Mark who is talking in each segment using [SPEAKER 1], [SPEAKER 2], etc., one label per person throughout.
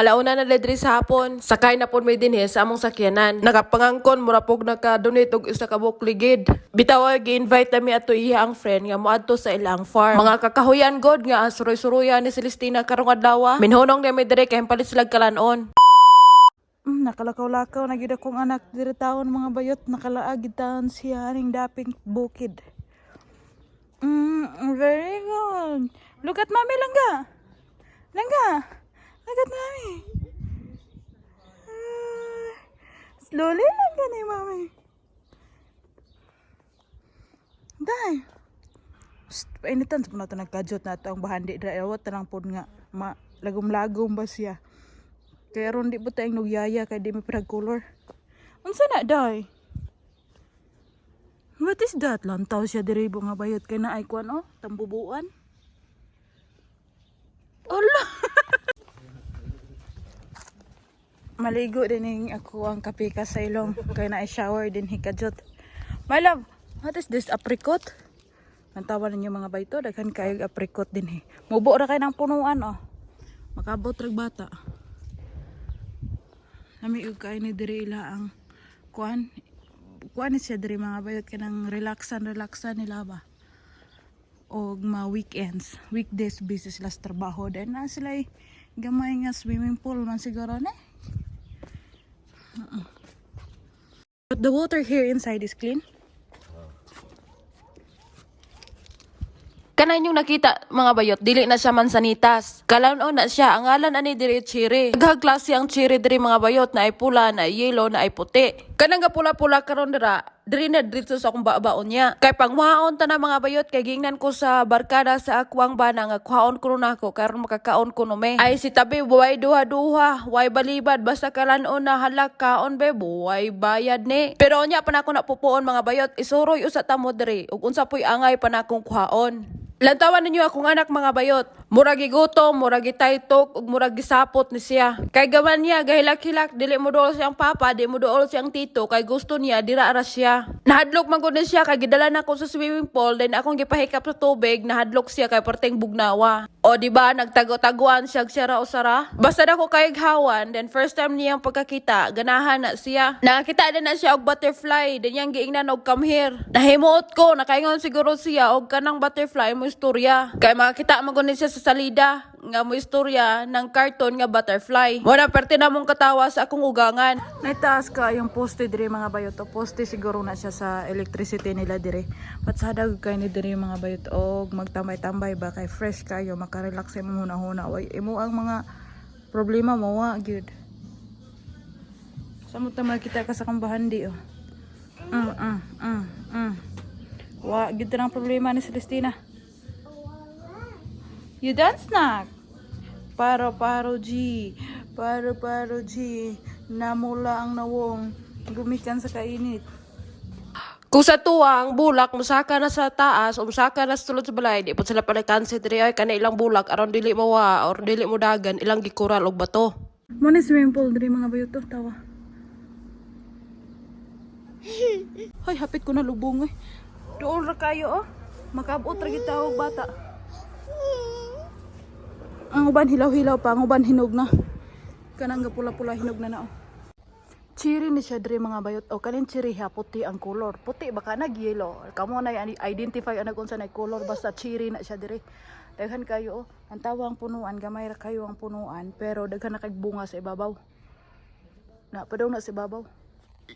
[SPEAKER 1] Alauna na diri sa hapon. Sakay na pod may dinhi sa among sakyanan. Nakapangangkon mura pog naka-donate og isa ka buok ligid. Bitaw ay gi-invite nami ato iya ang friend nga moadto sa ilang farm. Mga kakahuyan god nga ang suroy-suroyan ni Celestina karong adlaw. Minhunong na mi diri kay palit sila kalanon.
[SPEAKER 2] Nakalakaw-lakaw na gyud akong anak diri taon, mga bayot, nakalaag gid taon siya aning daping bukid. Very good. Look at Mommy, langga. Langga. Look at Mommy. Ah, slowly langga ni Mommy. Dai. Psst, painitan sa na ito, nagkajot na ito ang bahandi dra. Awat lang pod nga ma lagom-lagom ba siya. Kaya ron di po tayong nagyaya kay di mi color. Unsa na, day? What is that? Lantaw siya diri, mga bayot, kay naay kuan oh, tambubuan. Ala. Maligo din ning ako ang kape sa ilong kay naay shower din hikajot. My love, what is this, apricot? Lantawan ninyo, mga bayto, daghan kayo apricot din eh. Mubo ra kay ng punuan oh. Makabot rag bata. Lami og kay ni diri ila ang kuan kuan ni siya diri, mga bayot, kanang relaxan relaxan nila ba og mga weekends, weekdays busy sila sa trabaho, then na sila gamay nga swimming pool man siguro ne. But the water here inside is clean.
[SPEAKER 1] Kanay yung nakita, mga bayot, dili na siya mansanitas. Kalaon na siya, ang ngalan ani diri cherry. Daghang klase ang cherry diri, mga bayot, na ay pula, na ay yellow, na ay puti. Kanang pula-pula karon dira, diri na dito sa akong babaon niya. Kay pangwaon ta na, mga bayot, kay gingnan ko sa barkada sa akwang bana nga kuhaon ko nako karon makakaon ko no me. Ay si tabi buhay duha-duha, way balibad basta kalanon na halak kaon be buhay bayad ni. Pero unya pa nako napupuon, mga bayot, isuroy usa ta mo diri ug unsa po'y angay pa nakong kuhaon. Lantawan ninyo akong anak, mga bayot. Murag gigutom, murag gitaytok, ug murag gisapot ni siya. Kay gaman niya, gahilak-hilak, dili mo dool siyang papa, di mo dool siyang tito, kay gusto niya, dira ra siya. Nahadlok man gud ni siya, kay gidala na ko sa swimming pool, then akong gipahikap sa tubig, nahadlok siya kay perteng bugnawa. O di ba nagtago-taguan siya siya ra usara? Basta dako kay hawan, then first time niyang pagkakita, ganahan na siya. Nakakita din na siya og butterfly, then yang giingnan og "Come here." Nahimuot ko, nakaingon siguro siya og kanang butterfly mo istorya. Kay makakita man gud ni siya sa salida nga mo istorya ng cartoon nga butterfly. Mo na perte na mong katawa sa akong ugangan.
[SPEAKER 2] Naitaas ka yung poste dire, mga bayot. O poste siguro na siya sa electricity nila dire. Patsada kay ni dire, mga bayot, og magtambay-tambay ba kay fresh kayo, makarelax imong huna-huna. Way imo ang mga problema mo wa gyud. Sa mo ta makita ka sa kambahandi oh. Wa gyud ang problema ni Celestina. You dance na. Paro paro G. Paro paro G. Namula ang nawong. Gumikan sa kainit.
[SPEAKER 1] Kung sa tuwa, ang bulak, musaka na sa taas, o musaka na sa sulod sa balay, di po sila palikansi diri ay kana ilang bulak, aron dili mo wa, or dili mo dagan, ilang gikural og bato.
[SPEAKER 2] Mo ni swimming pool diri, mga bayot to, tawa. Hay, hapit ko na lubong eh. Dool ra kayo oh. Makabot ra gid og bata. Ang uban hilaw-hilaw pa, ang uban hinog na. Kanang pula-pula hinog na na oh. Cherry ni siya diri, mga bayot. O kanin cherry ha, puti ang color. Puti baka nag yellow. Kamo na identify ana kung sa na color, basta cherry na siya diri. Daghan kayo oh. Ang tawa ang punuan, gamay ra kayo ang punuan, pero daghan na kay bunga sa ibabaw. Na pa daw na sa ibabaw.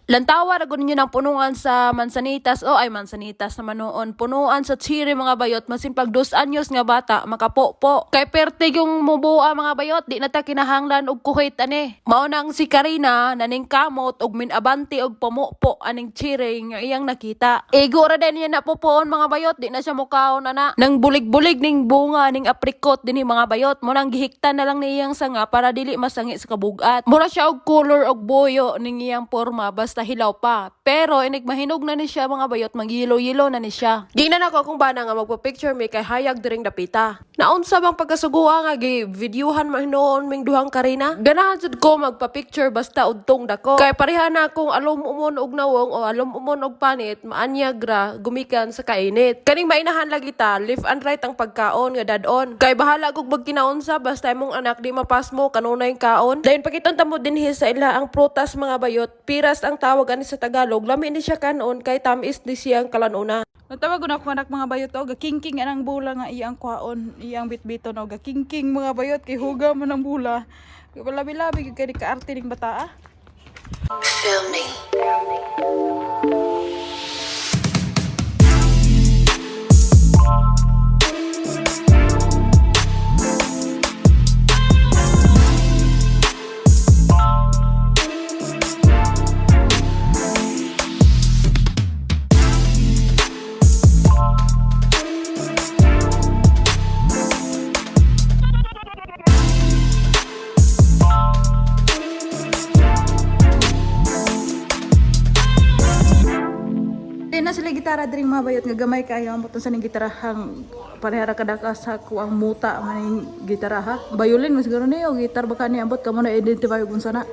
[SPEAKER 1] Lantawa ra gud ninyo ng punuan sa mansanitas o ay mansanitas na manuon, punuan sa cherry, mga bayot, masin pag 2 anyos nga bata makapopo kay perte yung mubuа, mga bayot, di na ta kinahanglan og kuhit ani. Mao nang si Karina naning kamot og minabante og pamupo aning cherry nga iyang nakita. Igo ra din niya napupuon, mga bayot, di na siya mukaon ana nang bulig-bulig ning bunga ning apricot dinhi, mga bayot. Mo nang gihiktan na lang ni iyang sanga para dili masangi sa kabugat. Mura siya og color og boyo ning iyang porma. basta hilaw pa. Pero inig mahinog na ni siya, mga bayot, magyilo-yilo na ni siya. Gingnan ako akong bana nga magpa-picture mi kay hayag diring dapita. Naunsa bang pagkasugua nga gi videohan man hinuon ming duhang Karina? Ganahan jud ko magpa-picture basta udtong dako. Kay pareha na akong alom umon og nawong o alom umon og panit, maanyag ra gumikan sa kainit. Kaning mainahan lagi ta, left and right ang pagkaon nga dadon. Kay bahala kog magkinaunsa basta imong anak di mapasmo kanunay kaon. Dayon pakiton ta mo dinhi sa ila ang prutas, mga bayot, piras ang tawag ani sa Tagalog. Lami ni siya kanon kay tamis ni siyang kalanuna.
[SPEAKER 2] Natawag ko na akong anak, mga bayot, o gakingking anang bula nga iyang kuhaon, iyang bitbiton o gakingking, mga bayot, kay huga man ang bula. Labi-labi gyud kay ni kaarte ning bata ah.
[SPEAKER 3] Feel me.
[SPEAKER 2] Di na sila gitara diri, mga bayot, nga gamay kayo ang butong sa ning gitarahang parehara kadaka sa ko ang muta man ning gitara ha. Violin mas siguro niyo gitar baka ni ambot kamo na identify kung sana.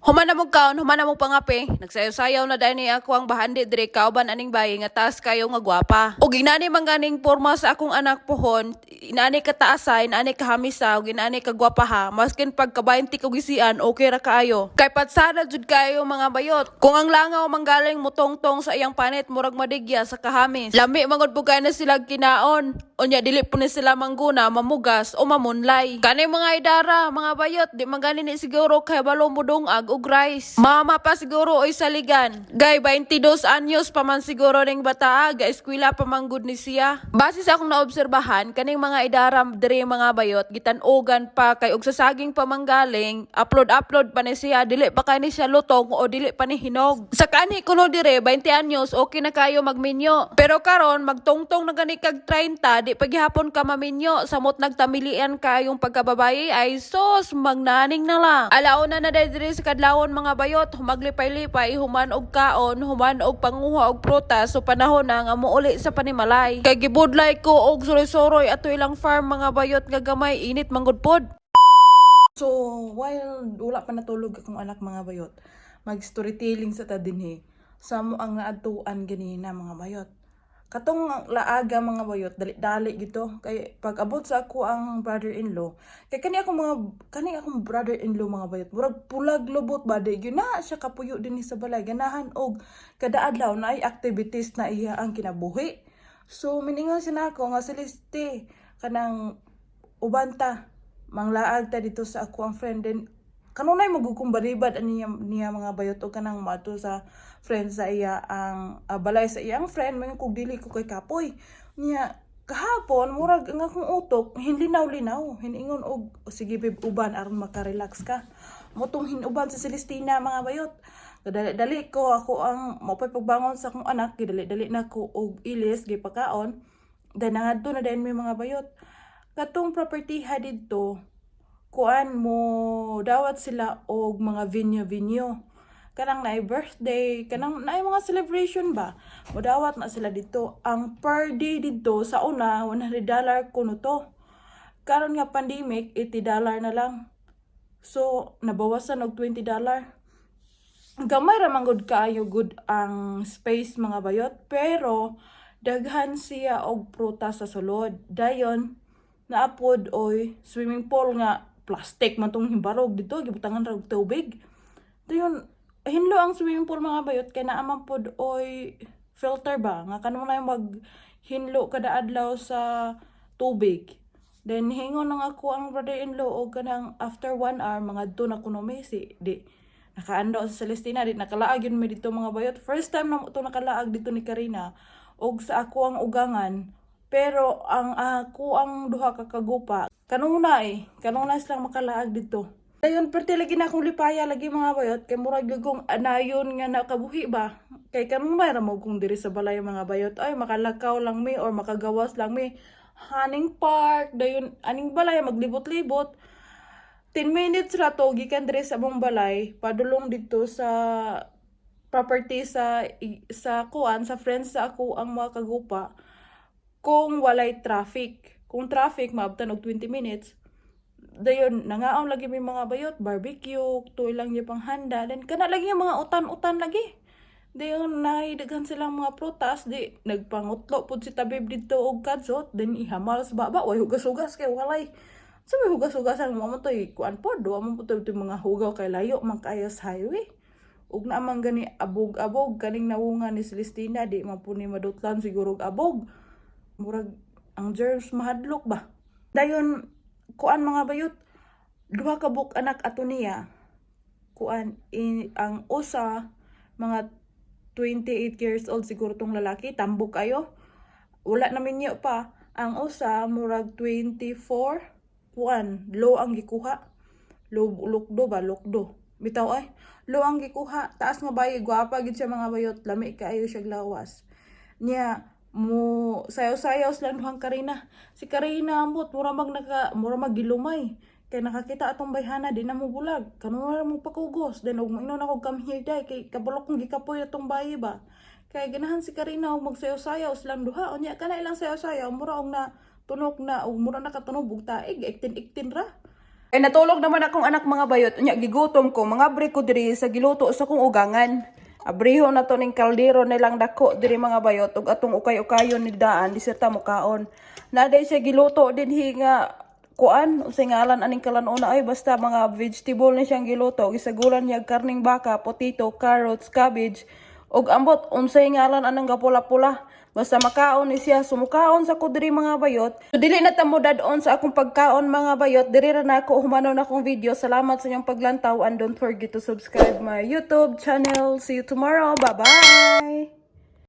[SPEAKER 1] Human na mo kaon, human na mo pangape. Nagsayaw-sayaw na dahil ni ako ang bahandi dire kauban aning bayi nga taas kayo nga gwapa. Og inani man ganing porma sa akong anak pohon, inani kataasa, inani kahamisa, ug inani kagwapa ha. Maskin pagka 20 ko gisian, okay ra kaayo. Kay patsada jud kayo, mga bayot. Kung ang langaw manggaling mutongtong sa iyang panit, murag madigya sa kahamis. Lami mangod po kay na sila kinaon. Unya dili po ni sila mangguna, mamugas o mamunlay. Kani mga idara, mga bayot, di man gani ni siguro kay balo mo dungag og rice. Mama pa siguro oy saligan. Gay 22 anyos pa man siguro ning bata, ga eskwela pa man gud ni siya. Base sa akong naobserbahan, kaning mga idara diri, mga bayot, gitan-ogan pa kay og sa saging pa manggaling, upload upload pa ni siya, dili pa kay ni siya lutong o dili pa ni hinog. Sa kanhi kuno dire 20 anyos okay na kayo magminyo. Pero karon magtungtong na gani kag 30, di paghapon ka maminyo, samot nagtamilian kayong pagkababae ay sos magnaning na lang. Alauna na dahil diri sa kadlawon, mga bayot, humaglipay-lipay, human og kaon, human og panguha og prutas, so panahon na nga muuli sa panimalay. Kay gibudlay ko og suroy-suroy ato ilang farm, mga bayot, nga gamay init manggod pod.
[SPEAKER 2] So, while wala pa natulog akong anak, mga bayot, mag storytelling sa ta dinhi sa mo ang naadtuan ganina, mga bayot. Katong laaga, mga bayot, dali-dali gito kay pag abot sa ako ang brother-in-law, kay kani akong brother-in-law, mga bayot, murag pulag lobot ba di gyud na siya kapuyo dinhi sa balay, ganahan og kada adlaw na ay activities na iya ang kinabuhi. So miningon siya nako nga, "Celeste, kanang ubanta manglaag ta dito sa ako ang friend." Then kanunay magkukumbaribad ani niya, niya, mga bayot, o kanang mato sa friend sa iya ang balay sa iyang friend, mga kog dili ko kay kapoy niya kahapon, murag ang akong utok hinlinaw-linaw, hiningon og, "Sige babe, uban aron makarelax ka." Motong hinuban sa Celestina, mga bayot. Dali-dali ko ako ang mopay pagbangon sa akong anak, gidali-dali na ko og ilis gipakaon, then nangadto na dayon mi, mga bayot. Katong property ha didto, kuan mo dawat sila og mga venue-venue, kanang naay birthday, kanang naay mga celebration ba, modawat na sila dito. Ang per day dito sa una $100 kuno to. Karon nga pandemic, $80 na lang, so nabawasan og $20. Gamay ra man gud kaayo good ang space, mga bayot, pero daghan siya og prutas sa sulod. Dayon naapod oy swimming pool nga plastic man tong himbarog dito, gibutangan ra og tubig. Dayon hinlo ang swimming pool, mga bayot, kay naa man pod oy filter ba nga kanunay mag hinlo kada adlaw sa tubig. Then hingon nang ako ang brother-in-law og kanang after one hour mga na kuno mi si di nakaando sa Celestina, di nakalaag yun mi dito, mga bayot. First time na mo to nakalaag dito ni Karina og sa ako ang ugangan, pero ang ako ang duha ka kagupa kanunay kanunay silang makalaag dito. Dayon perti lagi na akong lipaya lagi, mga bayot, kay murag gugong anayon nga nakabuhi ba, kay kanunay ra mo kung diri sa balay, mga bayot, ay makalakaw lang mi or makagawas lang mi haning park, dayon aning balay maglibot-libot.
[SPEAKER 1] 10 minutes ra to gikan diri sa among balay padulong didto sa property sa kuan, sa friends sa ako ang mga kagupa, kung walay traffic. Kung traffic, maabtan og 20 minutes. Dayon nangaon lagi may mga bayot, barbecue, to ilang niya pang handa. Then kana lagi yung mga utan-utan lagi. Dayon naay daghan silang mga prutas, di nagpangutlo pud si Tabib didto og kadsot, then ihamal sa baba, way hugas-hugas kay walay. Sa may hugas-hugasan mo mo to'y kuan pod, wa mo po to'y mga hugaw kay layo man kaayo sa highway. Ug naa man gani abog-abog kaning nawungan ni Celestina, di man po ni madutlan siguro og abog. Murag ang germs mahadlok ba. Dayon kuan, mga bayot, duha ka buok anak ato niya. Kuan in, ang usa mga 28 years old siguro tong lalaki, tambok ayo. Wala na minyo pa. Ang usa murag 24, kuan, law ang gikuha. Law, lukdo ba, lukdo. Bitaw ay, law ang gikuha. Taas nga bayi, gwapa gid siya, mga bayot, lami kaayo siya lawas. Niya mo sayaw-sayaw sila duhang Karina. Si Karina ambot mura mag gilumay. Kay nakakita atong bayhana, di na mo bulag. Kano ra mo pakugos. Then og moingon ako, "Come here day," kay kabalo kong gikapoy atong bayi ba. Kay ganahan si Karina og magsayaw-sayaw silang duha. Unya kana ilang sayaw-sayaw mura og na tunok na og mura nakatunog og taig, iktin-iktin ra. Ay, natulog naman akong anak, mga bayot. Unya gigutom ko, mga ko diri sa giluto sa kong ugangan. Abriho na to ning kaldero nilang dako diri, mga bayot, ug atong ukay-ukayon ni daan di sirta mo kaon. Naday siya giluto dinhi nga kuan, unsay ngalan aning kalan-ona ay, basta mga vegetable ni siyang giluto. Gisagulan niya og karning baka, potato, carrots, cabbage ug ambot unsay ngalan anang gapula-pula. Basta makaon ni siya, sumukaon sa ko diri, mga bayot. So, dili na ta mo dad-on sa akong pagkaon, mga bayot. Diri ra na ako humanon akong video. Salamat sa inyong paglantaw and don't forget to subscribe my YouTube channel. See you tomorrow. Bye-bye!